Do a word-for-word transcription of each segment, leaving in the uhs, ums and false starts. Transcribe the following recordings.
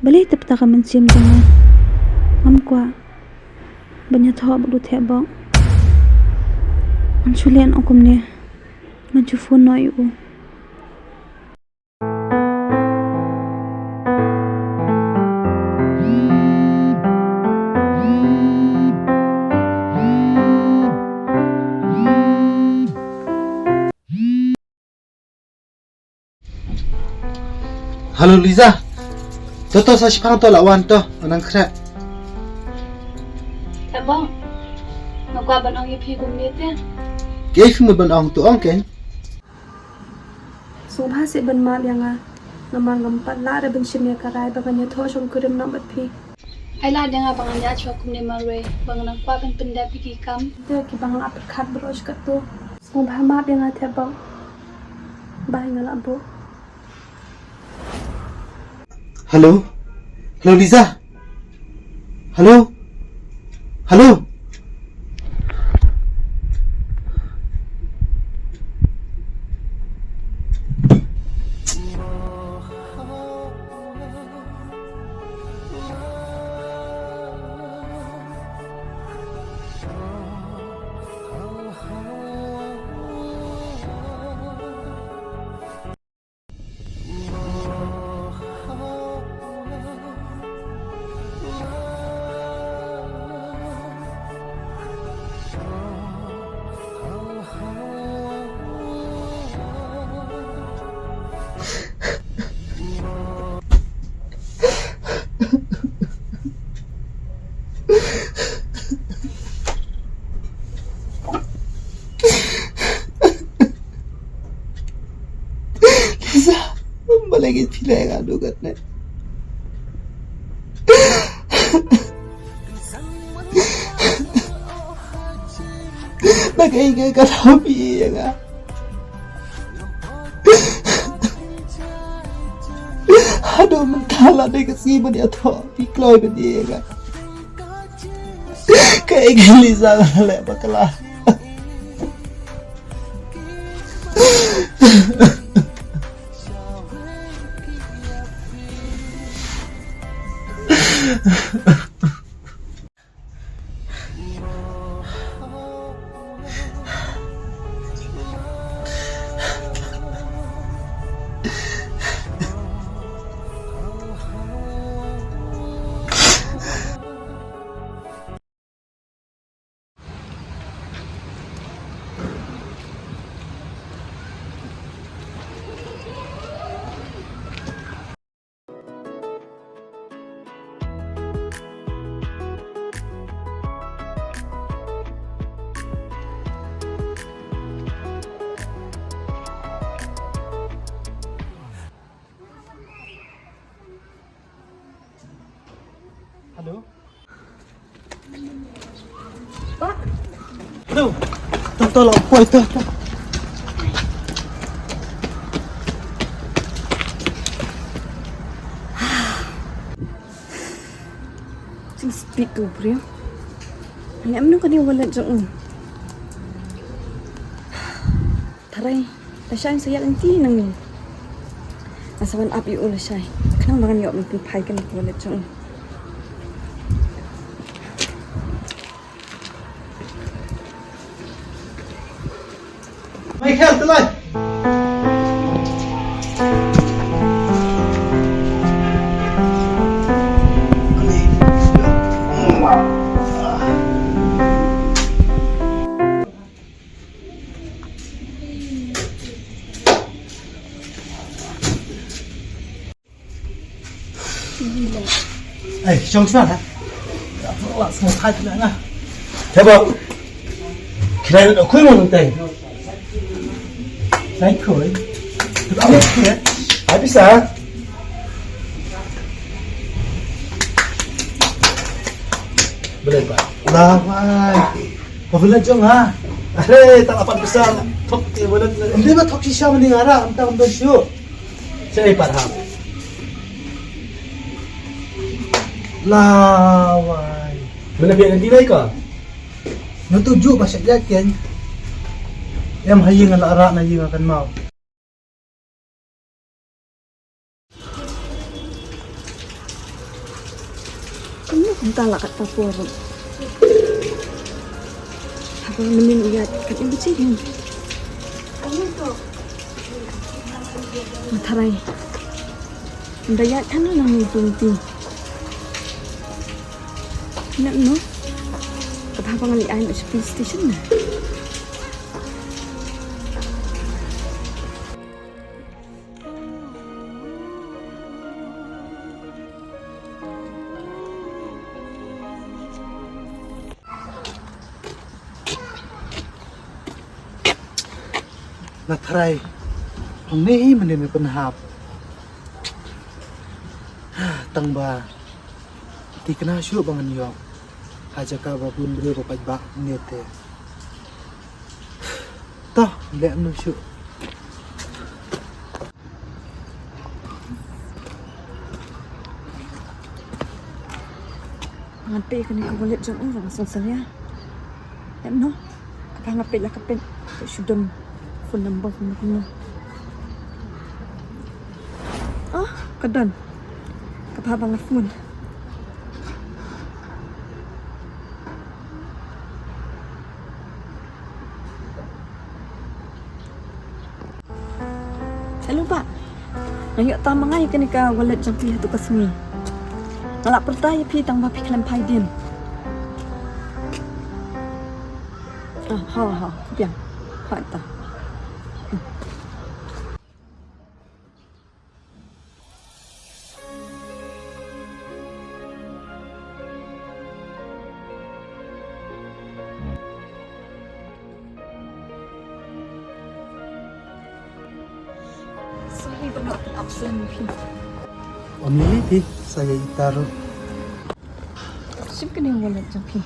Balei te pyrta ka mynsiem jong nga? Ngam kwah ban ïathoh bad u Thepbok. Ngan shu leh noh kumne. Ngan shu phone noh ïa u. Hello Liza. To to, sa shipang to, la wan to, nang khreh. Thepbok. Nga kwah ban ong ïa phi kumne te. Kaei phi mut ban ong, to ong keiñ. Sngewbha seh ban map ïa nga. Namar ngam pat lah re ban shim ïa ka rai ba ngan ïathoh shongkurim noh bad phi. Ai lad ïa nga ba ngan ïaid shuwa kumne marwei, ba nga nang kwah ban pyndep ïa ki kam. Te ki ba nga la pyrkhat baroh shi katto. Sngewbha map ïa nga Thepbok. Bye, nga la buh. Hello. Hello Liza. Hello. Hello. Liza, balei ngin pynlong ïa nga kat ne? Na kaei kaei ka daw phi ïa nga. Haduh mynta la dei ka sngi ban ïathoh, phi kloi ban ïa nga. Kaei kaei Liza nga leh bakla. Hello. Hello. To to, la poi to to. Jingspit tu briew. Ngi em nu ka dei wallet jong u. Tharai lashai sa ïaid lynti nangne. Nga sa wan ap ïa u lashai. Khnang ba ngan ïoh ban pynphai kane ka wallet jong u. Michael, tulai. Ai, shong sah ha. Wah, semua thai tu na. Hebo. Kira nak kui mon teng. Nai kui. Tu apa ya? Habis ah. Boleh pak. Lah, wai. Ba vlog jong nga. Are, ta la pat bsa. Thok te vlog. Ym dei ba thok shisha mynta nga ra, ym ta ym don shuh. Sa ei pat ha. Lawai. Mynta phi ïa lynti lai ka? Nga tu ju ba sha ïa ken. Em ha ïing la ra na ïing kan mau. Kumta la katta por. Haba mynnin u ïaid kat ïa ka jingim. Ma tharai. Ynda ïaid than nangne jong ti. Nang no. Kata haba ngan leit ai noh sha police station na. Nga tharai hangne hi mynne ne pynhap. Tang ba thikna shuh ba ngan ïoh ha jaka ba bun briew ba paidbah ne te. To, leh mnu shuh. Ngan peit kane ka wallet jong u, nga sngewsih ïa. Em no. Kaba nga peit la ka peit. Ka shu don phone number kumno kumno. Ah, ka don. Kaba ba nga phone. Hello, Bah. Nga ïoh tam ma nga ïa kane ka wallet jong phi ha tu ka sngi. Nga la pyrta ïa phi tang ba phi khlem phai dien. Ah, ha, ha, biang. Ha ta. Sorry ba nga la pyn-absent phi. Ym lei lei phi, sa ïa ita ruh. Shim kane ka wallet jong phi.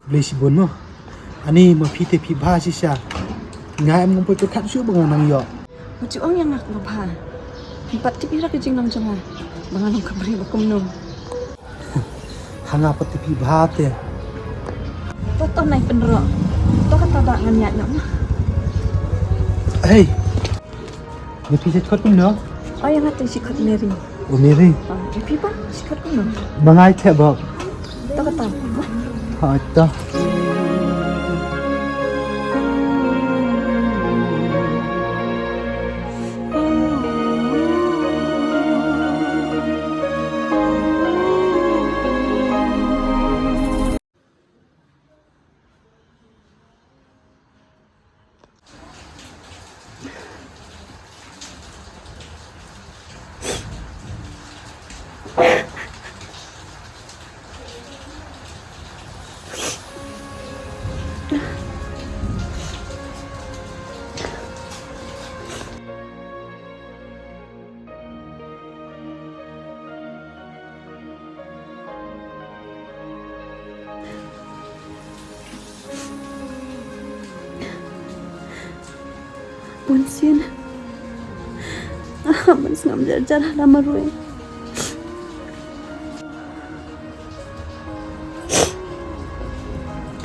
Blei shibun mo. Ani ma phi te phi bha shisha. Nga em ngam poi pyrkhat shuh ba nga nang ïoh. Wat ju ong ïa nga kaba bha. Phi pat tip ïa ka jinglong jong nga ba nga long ka briew ba kumno. Ha nga pat tip phi bha te. To to nai pynrok. To kata ba ngan ïaid noh. Hei. Ïa phi sa khot kumno? Oh, ïa nga te sa khot Mary. Oh, Mary. Ah, ïa phi pat sa khot kumno? Ma nga te bok. To kata. Ha, to. Bun sien nga hap ban sngap jar jar ha la marwei.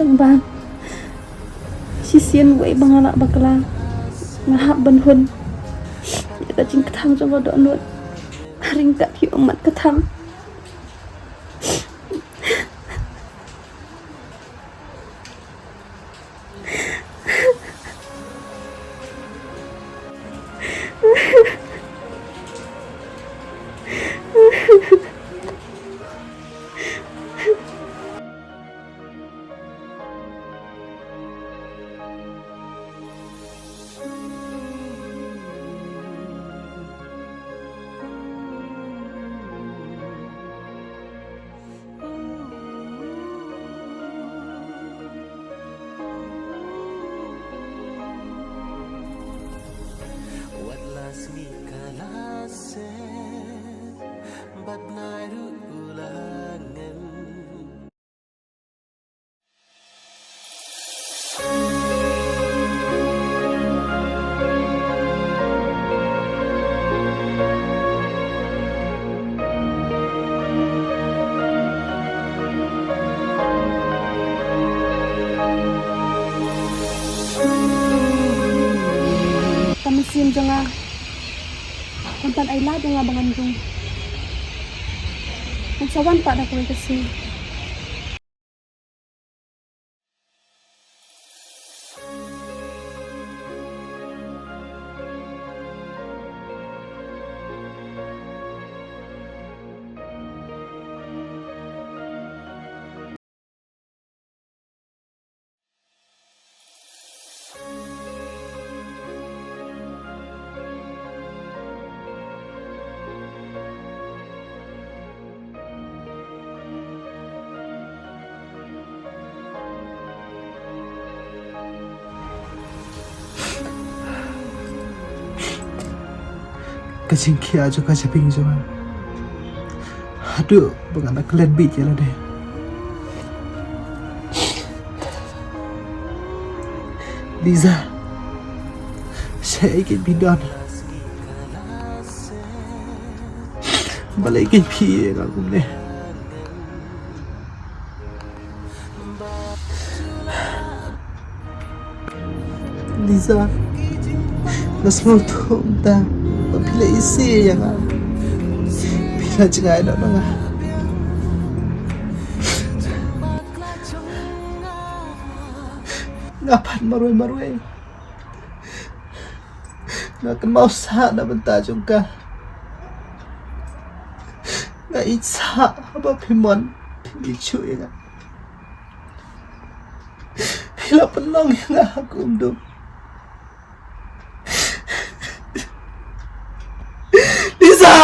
Tang ba shisien wei ba nga lah bakla nga hap ban hun ïa ka jingkthang jong ka dohnud. Ryngkat ki ummat ka thang. Wat la sngi ka la set bad nai ruh u la ngen. Ka mynsiem jong nga kan pan ai lad ïa nga ba ngan rung. Ngan sa wan pat da kawei ka sngi. ka jingkhia jong ka jingpang jong nga. Haduh ba nga da klet bit ïa lade. Liza, shaei kein phi don? Balei kein phi ïa nga kumne? Liza, nga sngewthuh mynta ba phi la isih ïa nga. Phi la jngai noh na nga. Nga pan marwei marwei. Nga kynmaw sah na bynta jong ka. Nga ïeit sah haba phi mon, phi ïeit shuh ïa nga. Phi la pynlong ïa nga ha ka umdum. Liza!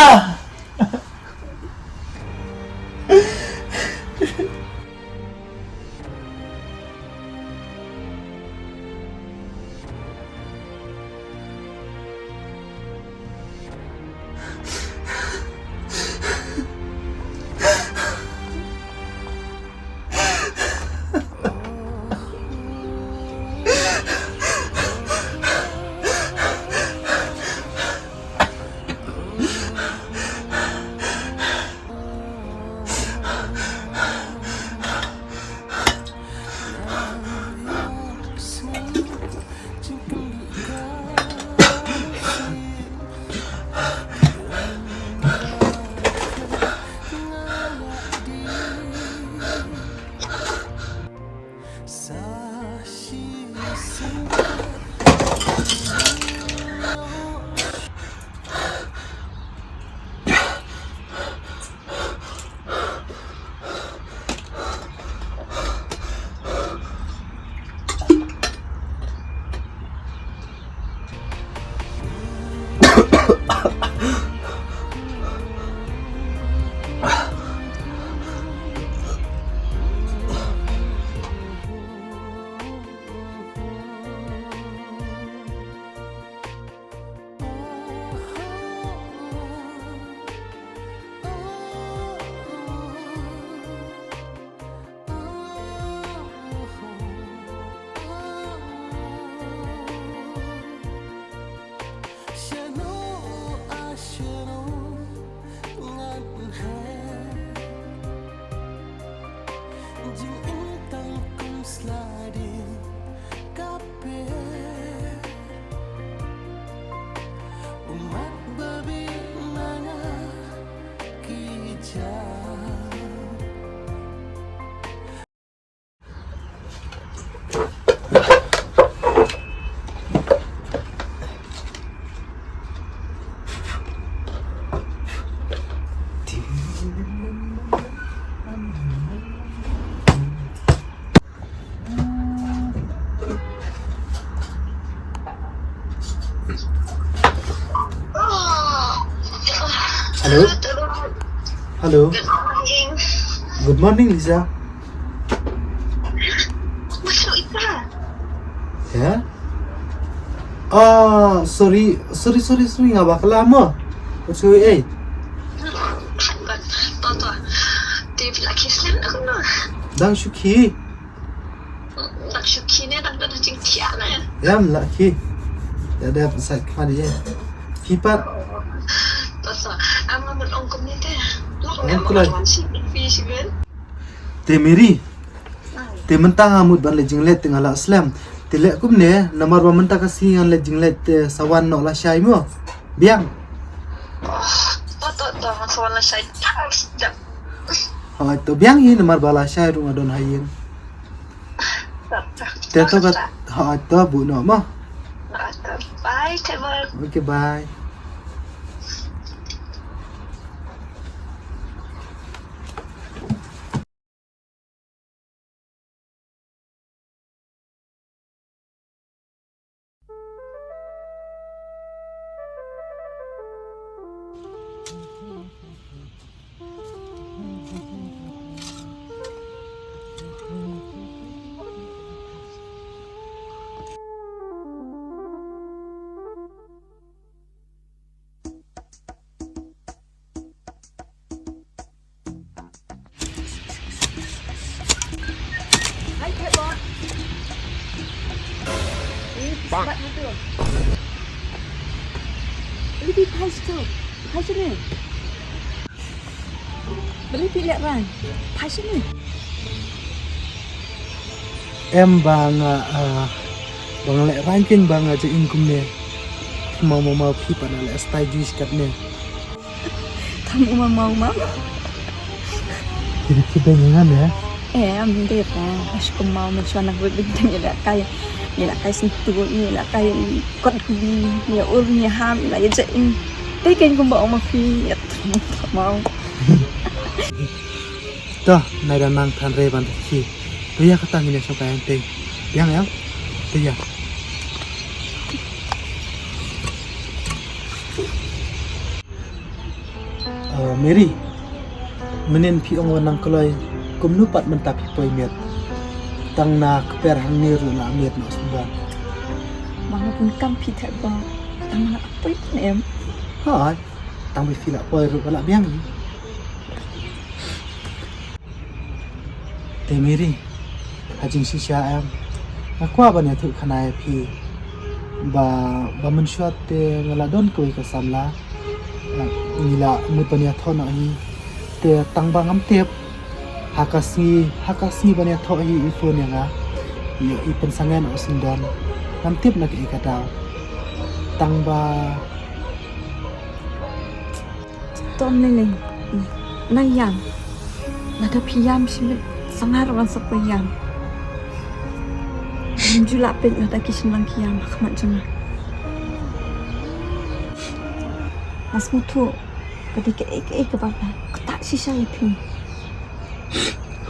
Hello. Hello. Good morning. Good morning, Liza. Masuk Ita. Ya? Ah, sorry, sorry, sorry, sorry, nga bakla mo. What's going on? To, to. Te phi la khie slem na kumno? Dang shu khie. Dang shu khie ne, dang don ha jingthiah ne? Ïa, ym lah khie. Ïa, dep sa khmih ïa. Khie pat. To, to. Am nga mut ong kumne te. Ong kumne. Wan shi, phi shi ben. Te Mary. Te mynta nga mut ban leit jinglet te nga lah slem. Te leh kumne, namar ba mynta ka sngi ngan leit jinglet te sa wan noh lashai mo. Biang. Oh, to, to, to, ngan sa wan lashai. Thanks, Jack. Hooid, to biang hi namar ba lashai ruh nga don ha ïing. To, to. Te to kat, hooid, to buh noh mo. To, to. Bye, Trevor. Okay, bye. Balei phi phai shane? Balei phi lehraiñ? Phai shane. Em ba nga, ah, ba nga lehraiñ kein ba nga jia ing kumne. Phi mau mau mau phi pat na leh style juice katne. Tam u mau mau mau. Ki dei ki dei ngan ya. Eh, am dei pa. Ash kum mau men shwa nak bit bit ngi la kai. Ngi la kai sentu, ngi la kai kot kubi, ngi ur, ngi ham, ngi la ya jia ing. Dei kein kumba ong ma phi, ya tam mau. To, nai da nang than re ban ki. To ya kata ngi ne shong kai ang tei. Biang ya. To ya. Ah, Mary, mynnin phi ong wan nang kloi, kumno pat mynta phi poi miet? Tang na kper hangne ruh la miet noh sumban. Ba nga pun kam phi thep ba, tang na poi pun em. Hai, tang ba phi la poi ruh ba la biang. Te Mary, ha jingshisha em, nga kwah ban ïathuh khana ïa phi ba, ba mynshuwa te nga la don kawei ka samla, eh, ngi la mut ban ïathoh noh hi. Te tang ba ngam tip, ha ka sngi, ha ka sngi ban ïathoh hi i phone ïa nga, i, i pynsangeh noh syndon. Ngam tip na kaei ka daw. Tang ba Tom lei lei. Nang ïam. Lada phi ïam shimet sa nga ruh ngan sa poi ïam. Ngam ju lah peit lada ki shynrang ki ïam ha khmat jong nga. Nga sngewthuh ka dei kaei kaei kaba nga ktah shisha ïa phi.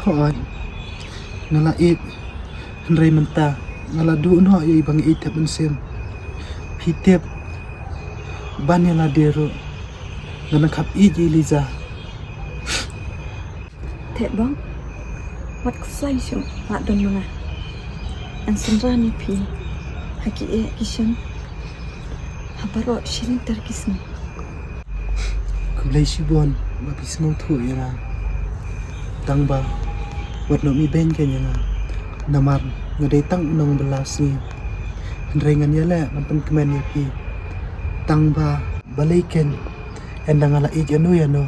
Hooid. Nga la ïeit. Hynrei mynta nga la duh noh ïa i ba nga ïeit thep mynsiem. Phi tip, ban ïa lade ruh nga nang khap ïeit ïa i Liza. Thep bok, wat khuslai shuh, wat don ma nga. Ngan synran ïa phi ha kiei ki shem, ha baroh shi lynter ki sngi. Khublei shibun ba phi sngewthuh ïa nga. Tang ba wat noh mi beiñ kein ïa nga, namar nga dei tang u nongbylla sngi. Hynrei ngan ïaleh ban pynkmen ïa phi. Tang ba balei kein, ynda nga la ïeit ïano ïano,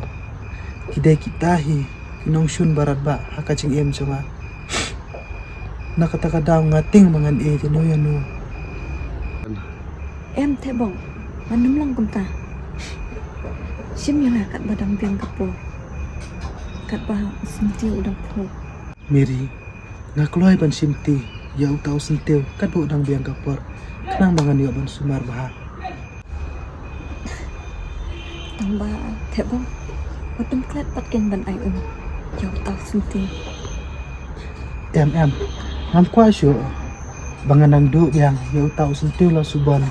ki dei kita hi ki nongshun ba radbah ha ka jingim jong nga. Na kata ka daw nga tieng ba ngan ïeit ïano ïano. Em Thep bok, ngan ym long kumta. Shim ïa nga katba dang biang ka por, katba u syntiew u dang phuh. Mary, nga kloi ban shimti ïa uta u syntiew katba u dang biang ka por, khnang ba ngan ïoh ban sumar bha. Tang ba Thep bok, wat ym klet pat kein ban ai um ïa uta u syntiew. Em em, ngam kwah shuh ba ngan nang duh biang ïa uta u syntiew la subon.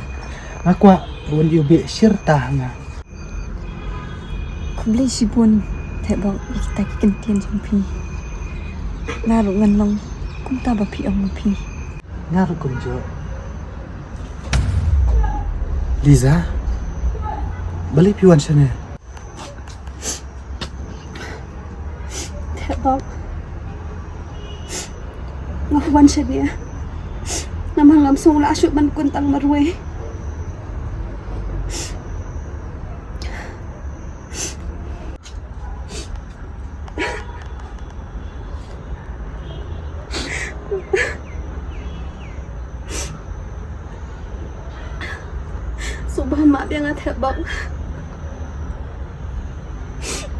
Nga kwah ba un ïoh beh shirta ha nga. Khublei shibun Thep bok ïa kita ki kyntien jong phi. Nga ruh ngan long kumta ba phi ong ma phi. Nga ruh kumjuh. Liza, balei phi wan shane? Thep bok, nga wan shane namar ngam sngewlah shuh ban kun tang marwei. Sngewbha map ïa nga Thep bok.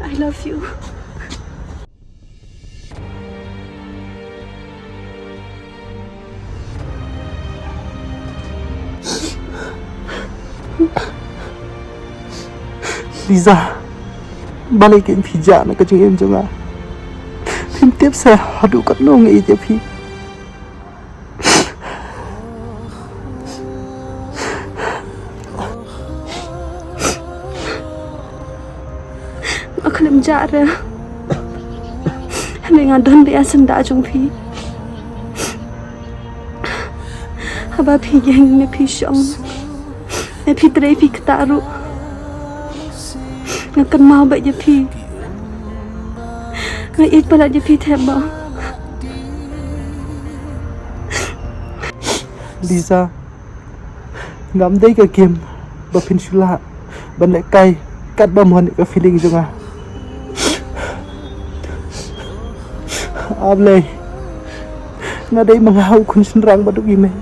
I love you. Liza, balei kein phi jah na ka jingim jong nga? Phim tip seh haduh katno nga ïeit ïa phi. Nga khlem jah re. Hynrei nga don beit ha syndah jong phi. Haba phi ïeng ne phi shong, ne phi trei phi ktah ruh, nga kynmaw beit ïa phi. Nga ïeit palat ïa phi Thep bok. Liza, Ngam dei ka game ba phin shu lah ban lehkai katba mon ïa ka feeling jong nga. A Blei, nga dei ma nga u khun shynrang ba duk i mei.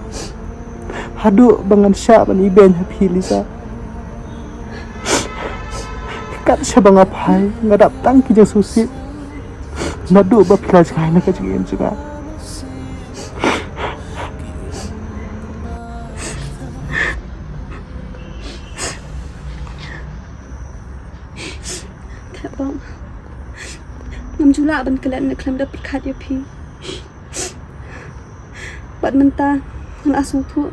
Haduh ba ngan shah ban ibeiñ ha phi Lisa. Kat shaba nga phai nga dap tang ki jingsngewsih. Naduh ba phi la jngai na ka jingim jong nga. Theh Bok, ngam ju lah ban klet ne khlem da pyrkhat ïa phi. Bad mynta ngan sngewthuh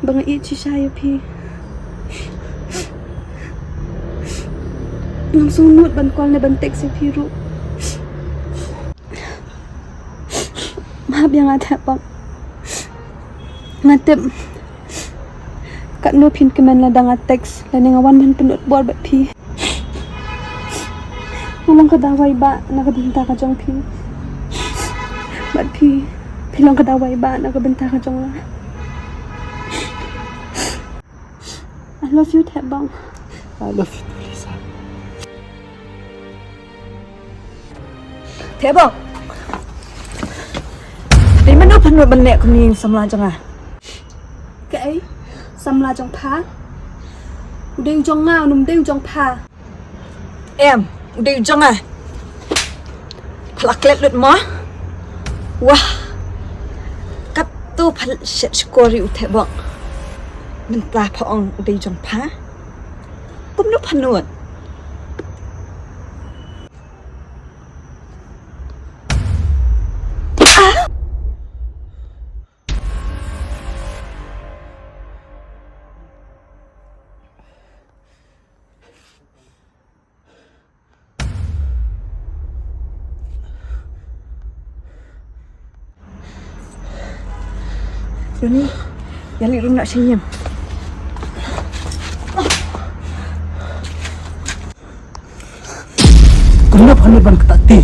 ba nga ïeit shisha ïa phi. Ngam sngewnud ban call ne ban text ïa phi ruh. Map ïa nga Theh Bok. Nga tip katno phin kmen lada nga text lane nga wan ban pynlut bor bad phi. Nga long ka dawai ba na ka bynta ka jong phi. Bad phi, phi long ka dawai ba na ka bynta ka jong nga. I love you Theh Bok. I love you too, Lisa. Theh Bok. Dei mano pha nud ban leh kumne ïa u samla jong nga? Kaei? Samla jong pha? U dei u jong nga, um dei u jong pha. Em, u dei u jong nga. Pha la klet lut mo? Wah. Katto pha shet shkor ïa u Theh Bok. Mynta pha ong u dei u jong pha. Kumno pha nud? Doni, ïa leit rung noh sha ïing. Kumno pha nud ban ktah ti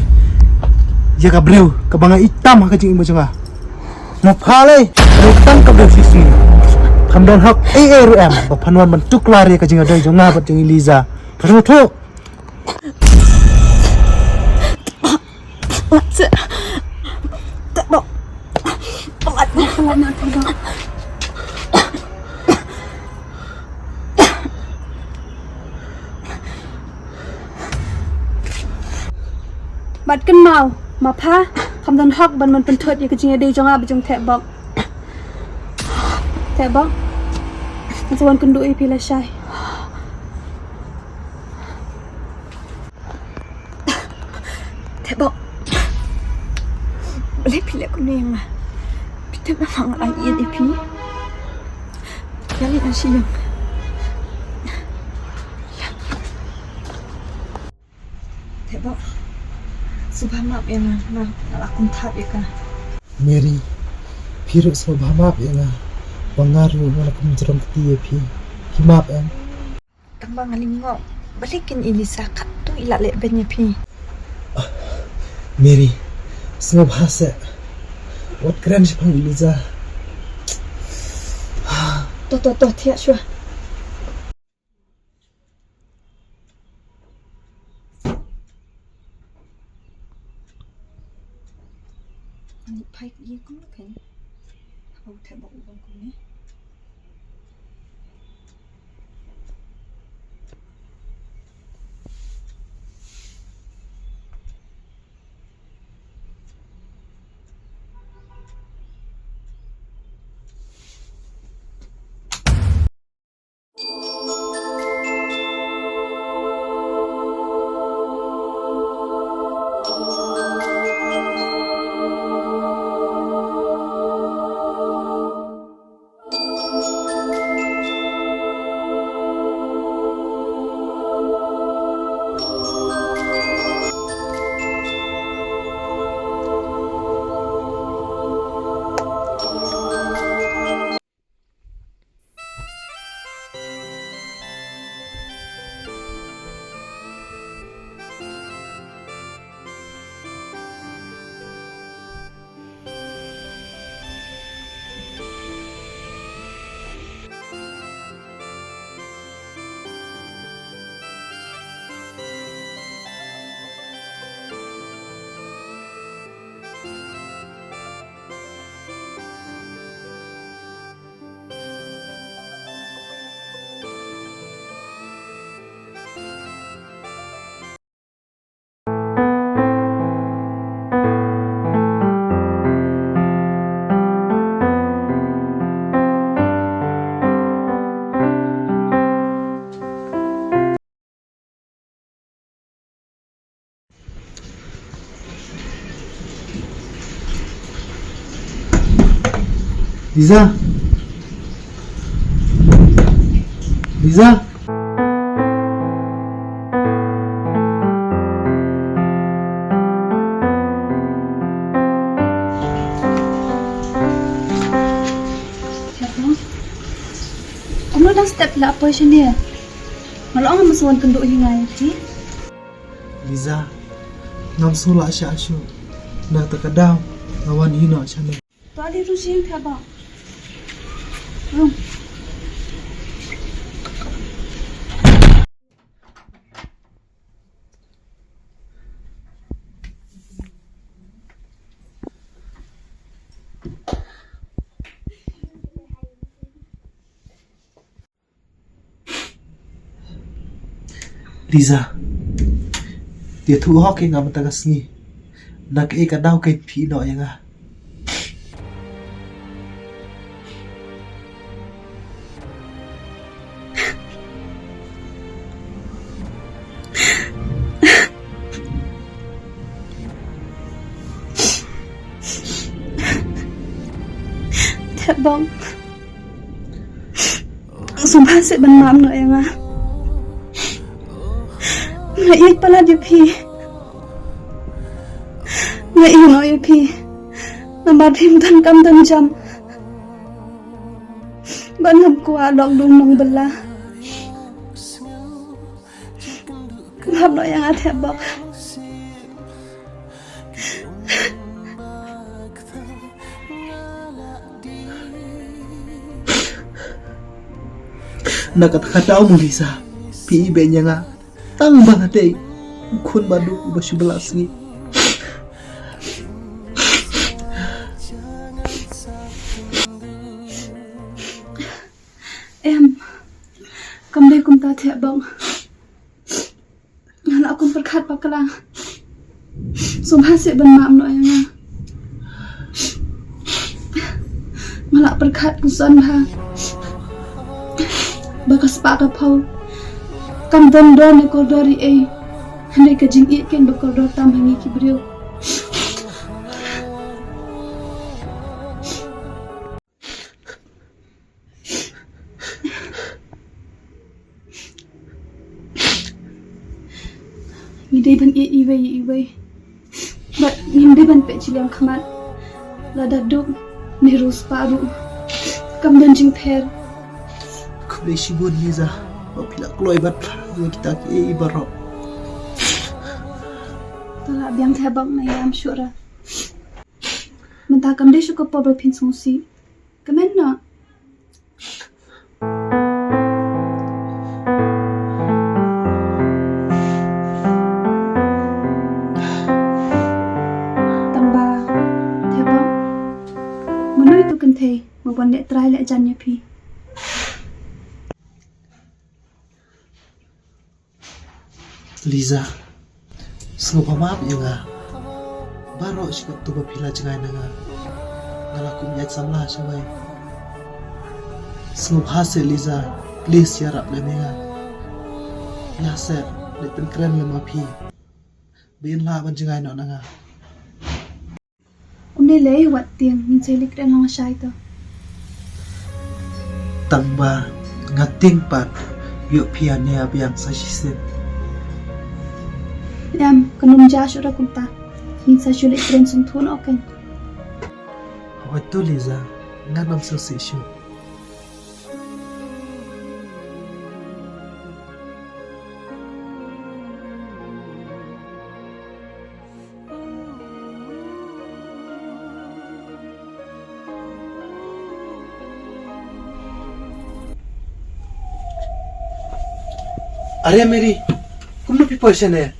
ïa ka briew kaba nga ïeit tam ha ka jingim jong nga? Mo pha lei, briew tang ka briew shisngi. Pham don hok ei ei ruh em ba phan wan ban tuklar ïa ka jingïadei jong nga bad jong i Liza. Pha sngewthuh. Bad kynmaw, ma pha, kham don hok ban man pynthut ïa ka jingïadei jong nga bad jong Theh Bok. Theh Bok, nga sa wan kynduh ïa phi lashai. Theh Bok. Balei phi leh kumne ïa nga? Phi tip ba nga ïeit ïa phi. Ïa leit noh sha ïing. Theh Bok. Sngewbha map ïa nga, nga la kum thap ïa ka. Mary, phi ruh sngewbha map ïa nga. Ba nga ruh nga la kum jrong kti ïa phi. Phi map em? Tang ba nga lyngngoh, balei kin i Lisa katto i la leh beiñ ïa phi? Mary, sngewbha seh. Wat kren shaphang i Lisa. To, to, to, thiah shuwa. Ani phai ïa kumno kein. Haba u Theh Bok u ong kumne. Liza. Liza. Kumno dang step la poi shane? Nga la ong ngam sngewbha kynduh hi nga ïa phi. Liza, ngam sngewlah sha shuh. Na kata ka daw nga wan hi noh shane. To ale rung sha ïing phi ba. Rung. Liza, ïathuh hok ïa nga mynta ka sngi. Na kaei ka daw kaei phi ïehnoh ïa nga? Thep bok. Sngewbha seh ban map noh ïa nga. Nga ïeit palat ïa phi. Nga ïeit noh ïa phi. Namar phim don kam don jam. Ba ngam kwah lok dung nongbylla. Map noh ïa nga thep bok. Na kata ka daw mo Liza, phi ibeiñ ïa nga tang ba nga dei u khun baduk uba shu ba la sngi. Em, kam dei kumta thep bok. Nga la kum pyrkhat bakla. Sngewbha seh ban map noh ïa nga. Nga la pyrkhat pyrshang bha ba ka spah ka phew kam don dor ne kordor ei ei. Hynrei ka jingïeit keiñ ba kordor tam ha ngi ki briew. Ngi dei ban ïeit iwei ïa iwei. Bad ngim dei ban peit shiliang khmat. Lada duk ne riewspah ruh kam don jingpher. Khublei shibun Liza ba phi la kloi bad phla ïa kita kiei baroh. To la biang thep bok, nga ïam shuh ra. Mynta kam dei shuh ka por ba phin sngewsih. Kmen noh. Tang ba thep bok, mano ito kynthei ba wan leh trai leh jan ïa phi? Liza, sngewbha map ïa nga. Baroh shi katto ba phi la jngai na nga, nga la kum ïaid samla shawei. Sngewbha seh Liza, please ïarap lem ïa nga. Ïa seh leit pynkren lem ma phi ba in lah ban jngai noh na nga. Ym lei lei, wat tieng, ngin sa ïa leit kren lang lashai to. Tang ba nga tieng pat ïoh phi ïa ne ïa biang sa shisien. Em, kan ym jia shuh ra kumta. Ngin sa shu leit kren sngewthuh noh keiñ. Hooid to Liza, ngan ym sngewsih shuh. Are Mary, kumno phi poi shane?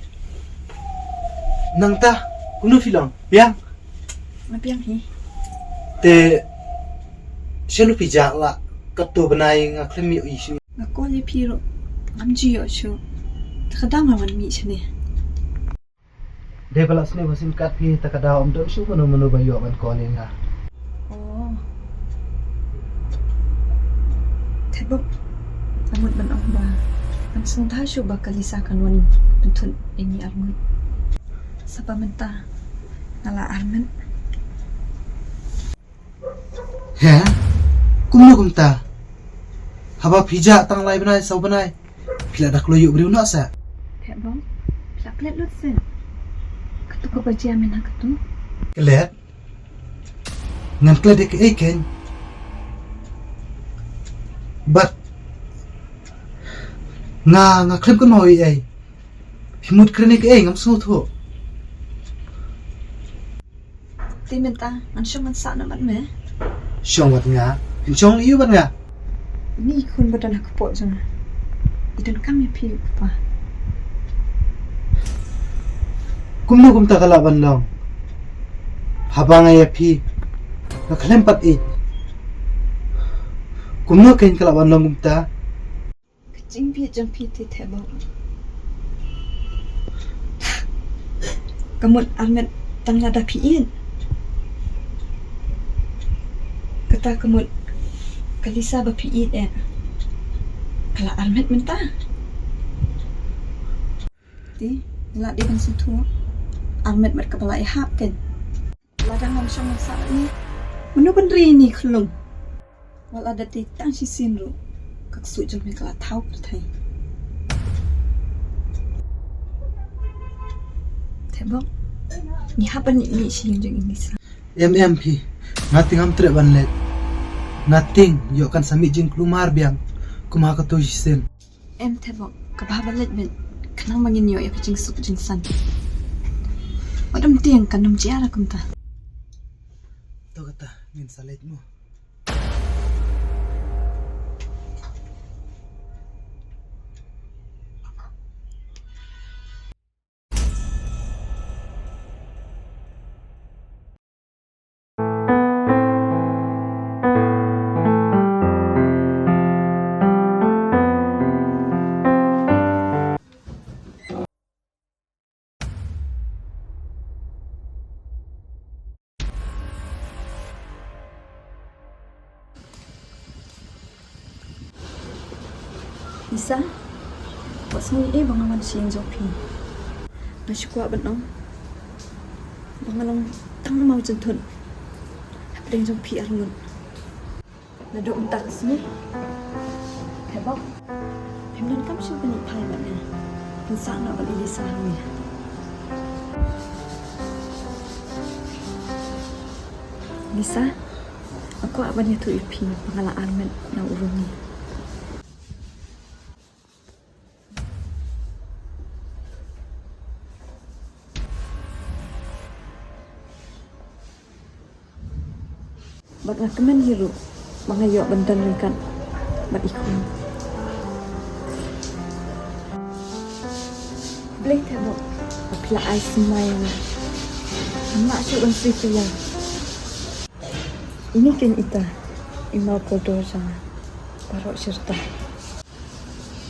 Nangta kumno phi long? Biang? Nga biang hi. Te shano phi jah la? Katto bnai nga khlem ïohi shuh. Nga call ïa phi ruh ngam ju ïoh shuh. Te ka dang nga wan mih shane. Dei ba la sniew ba sim card phi, ta ka daw ym don shuh mano mano ba ïoh ban call ïa nga. Oh. Te bok, nga mut ban ong ba ngam sngewthuh shuh ba ka Lisa kan wan pynthuh ïa ngi arngut. Sa ba mynta nga la armet. He? Kumno kumta? Haba phi jah tang lai bnai saw bnai, phi la da kloi ïoh briew noh sa? Phi bong, phi la klet lut sa. Katu ka ba jia mynta katu. Klet? Ngan klet ïa kaei kein? Bad nga, nga khlem kynmaw ei ei. Phi mut kren ïa kaei, ngam sngewthuh. Te mynta ngan shong ngan sah noh bad me. Shong bad nga? Phin shong ïa u bad nga? Ni khun ba don ha kpoh jong nga. I donkam ïa phi u pa. Kumno kumta ka lah ban long? Haba nga ïa phi nga khlem pat ïeit. Kumno kein ka lah ban long kumta? Ka jingbieit jong phi te Thebok. Ka mut armet tang lada phi ïeit. Kata ka mut ka Lisa ba phi ïeit eh ka la armet mynta. Te la dei ban sngewthuh. Armet mat kaba la ïahap kein. Lada ngam shong ngam sah bad me, mano ban ri ïa ine i khyllung? Wat la da dei tang shisien ruh ka ksuid jong me ka la thaw pyrthei. Thebok, ngi hap ban ïeh sha ïing jong i Lisa. Em em phi, nga te ngam treh ban leit. Nga te ïoh kan sa mih jingkulmar biang kum ha kato shisien. Em Thebok, kaba hap ban leit beit khnang ba ngin ïoh ïa ka jingsuk jingsan. Wat ym tieng, kan ym jia kumta. To kata, ngin sa leit mo. Lisa, wat sngew ei ei ba nga wan sha ïing jong phi. Nga shu kwah ban ong ba nga long tang u maw jynthut hapdeng jong phi arngut. Naduh mynta ka sngi, Thebok, phim donkam shuh ban ïeit phai bad nga. Phin sah noh bad i Lisa hangne. Lisa, nga kwah ban ïathuh ïa phi ba nga la armet na u Runi. Bad nga kmen hi ruh ba nga ïoh ban don ryngkat bad i khun. Khublei Thebok ba phi la ai symbai ïa nga. Ngam lah shuh ban sui pyrshah. Ine keiñ ita i maw kordor jong nga baroh shirta.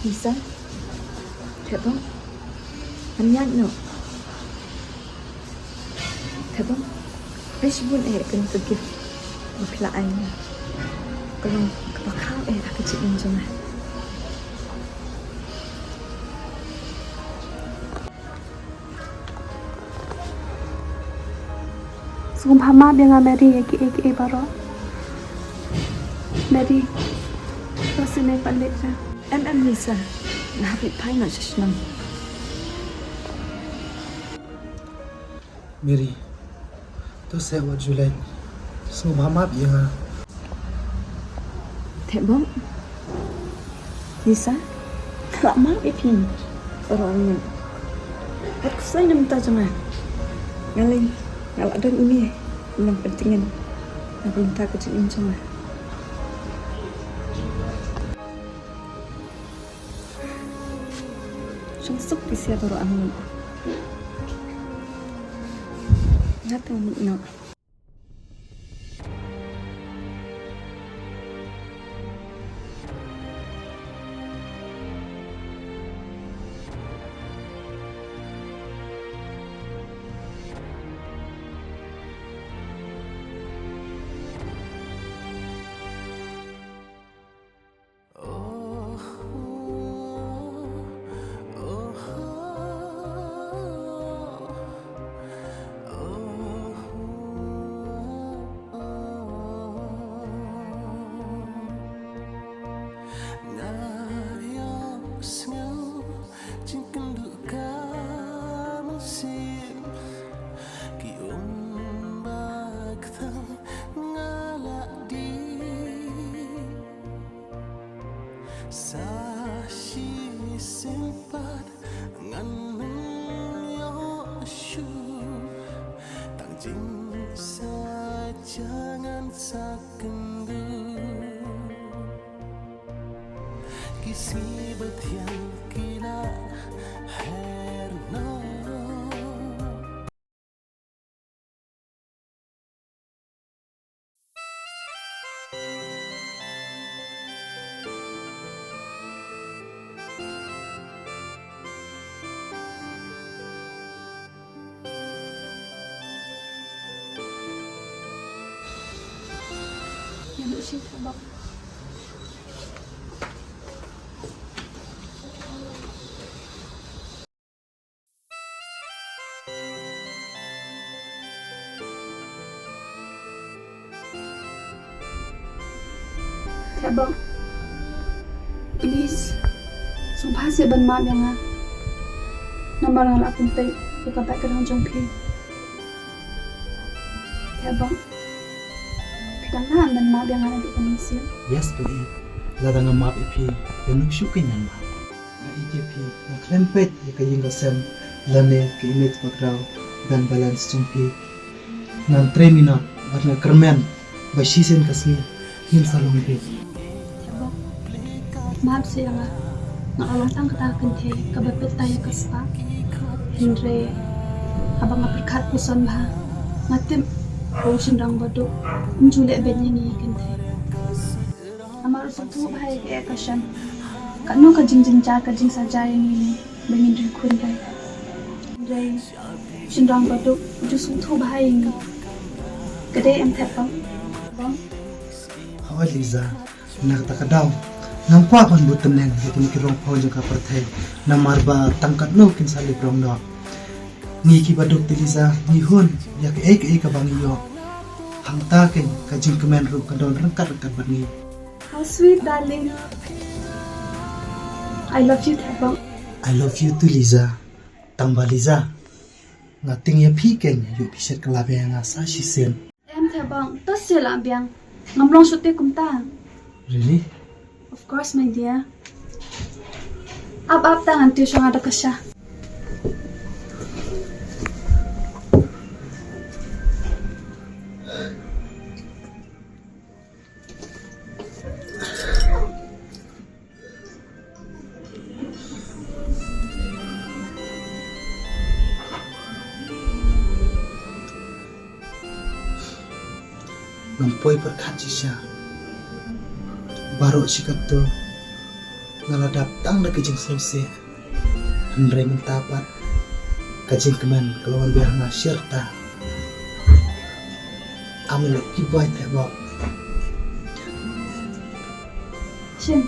Lisa, Thebok, ngan ïaid noh. Thebok, ai shibun eh ïa kane ka gift ba phi la ai nga. Ka long kaba khaw eh ha ka jingim jong nga. Sngewbha map ïa nga Mary ïa kiei kiei baroh. Mary, to sngewbha leit sha. Em em Lisa, nga hap leit phai noh sha shnong. Mary, to sngewbha ju leit. Sngewbha map ïa nga. Thebok. Lisa, nga la map ïa phi baroh arngut. Wat khuslai na bynta jong nga. Nga lei, nga la don ine i nongpyntngen na bynta ka jingim jong nga. Shong suk phi sha baroh arngut. Nga te mut noh. Sa shisien pat ngan ym ïoh shuh tang jingsaja ngan sa kynduh. Ki sngi ba thiang ki la her noh. Thebok, please, sngewbha seh ban map ïa nga. Namar nga la pynpeit ïa ka background jong phi. Thebok, phi dang lah ban map ïa nga naduh kane mynsiem? Yes, phi. Lada nga map ïa phi, ïano shuh kein ngan map. Nga ïeit ïa phi, nga khlem peit ïa ka ïing ka sem lane ka image background bank balance jong phi. Ngan trei minot bad nga kyrmen ba shisien ka sngi ngin sa long beit. Thebok, map seh ïa nga. Nga la long tang kata ka kynthei kaba peit tai ïa ka spah. Hynrei haba nga pyrkhat puson bha, nga tip ba u shynrang baduk um ju leh beit ïa ngi kynthei. Namar u sngewthuh bha ïa kaei ka shem. Katno ka jingjynjar ka jingsaja ïa ngi ne ba ngin ri khun rei. Hynrei u shynrang baduk u ju sngewthuh bha ïa ngi. Ka dei em Thebok? Hooid Liza, na kata ka daw ngam kwah ban bud tymmen ïa kine ki rongphew jong ka pyrthei, namar ba tang katno kin sa lip rong noh. Ngi ki baduk te Liza ngi hun ïa kaei kaei kaba ngi ïoh. Hangta kein ka jingkmen ruh ka don ryngkat ryngkat bad ngi. How sweet, darling. I love you, Thebok. I love you too, Liza. Tang ba Liza, nga tieng ïa phi kein, ïoh phi shet kylla biang ïa nga sa shisien. Em Thebok, to shu lah biang. Ngam long shuh te kumta. Really? Of course, my dear. Ap ap ta, ngan tiew shuwa nga da ka sha. Ngam poi pyrkhat shisha. Baroh shi katto nga la dap tang da ka jingsngewsih. Hynrei mynta pat ka jingkmen ka la wan biang ha nga shisha. I'm a lucky boy, Thebok. Shem.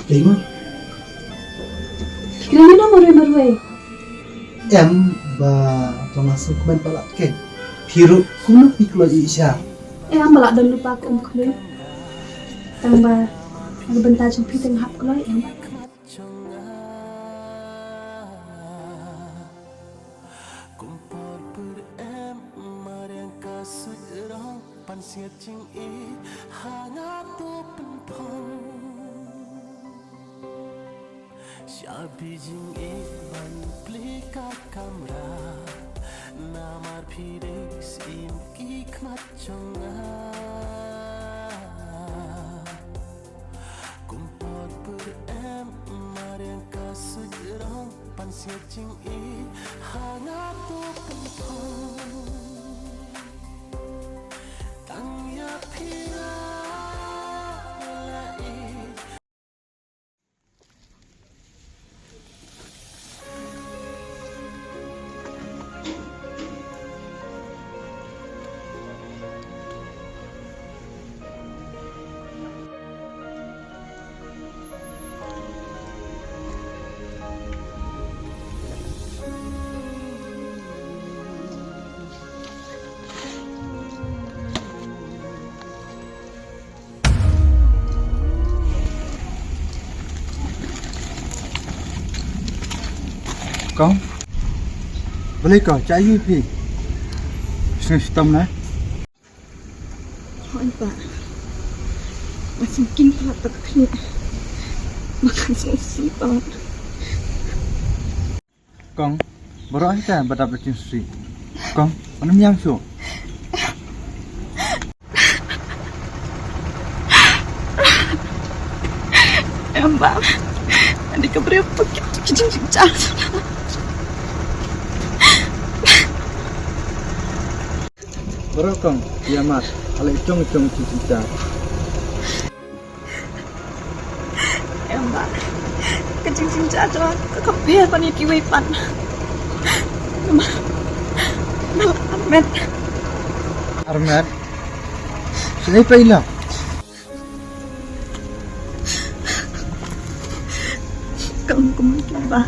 Lei ma? Lei ma, marwei marwei. Em, ba, ba nga sngewkmen palat kein. Phi ruh kumno phi kloi ïa i sha? Em, ba lah don lypa kum khlei. Tang ba na ka bynta jong phi te nga hap kloi, em. Kum por pyrem mariang ka suit rong, pan siat jingïeit ha nga to pynphong. Shabi jingïeit ban plie ka kamra, namar phi dei syiem ki khmat jong nga. Kum por pyrem mariang ka suit rong, pan siat jingïeit ha nga to pynphong. Tang ïa phi nga la ïeit. Kong, balei kong, cha ïohi phi? Sngewsih tam na? Hooid pa. Nga sngewkhia ïa ka khlieh. Ba kan sngewsih palat. Kong, baroh hi te ba dap da jingsngewsih. Kong, wat nym ïam shuh. Em Bah, nga dei ka briew ba kit ki jingjynjar. Baroh kong, ïa mat, ale jong jong ki jingjynjar. Em Bah, ka jingjynjar jong nga ka compare ban ïa kiwei pat. Namar, namar armet. Armet? Sngewbha ïa la. Kong kum ki Bah.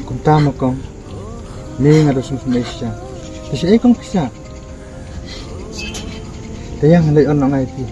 Kumta ma kong. Ni nga da sum sum Asia. Te sha ei kong pisa. Te yang lei on ngai pi.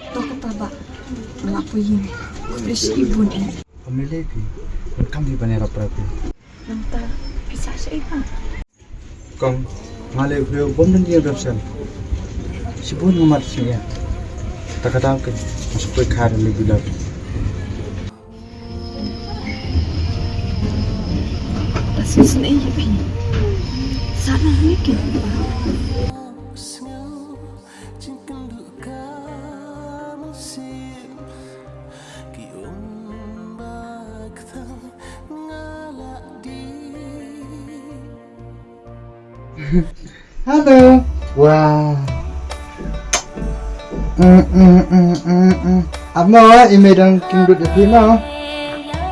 To kata Bah, nga poi ïing. Khublei shibun eh. Kam lei lei phi. Kam phi ban ïarap para phi. Nangta phi sah shaei Bah? Kong, nga lei u briew bym don ïing don sem. Shibun nga mad shisha. Ta ka daw keiñ nga sa poi kha da lei bilot. Ba sngewsih ïa phi. Sa na ni kin ba. Hello. Wow. Mm, mm, mm, mm, mm. Ap mo, i mei dang king dut ïa phi mo.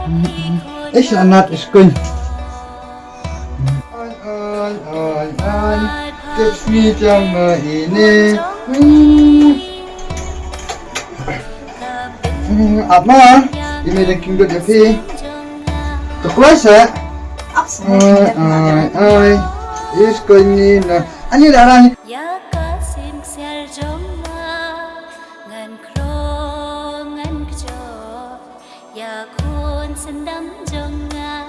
Mm, mm. Ish, anat ish kuñ. Oi, oi, oi, oi. Tip sweet jam mo ine. Mm. Mm, ap mo, i mei dang king dut ïa phi. To kloi sa. Ap sa. Oi, oi, oi. Ish kuñ ni na. Ani da rang. Ïa ka sing sel jong nga, ngan krong ngan kjop. Ïa khun syndam jong nga,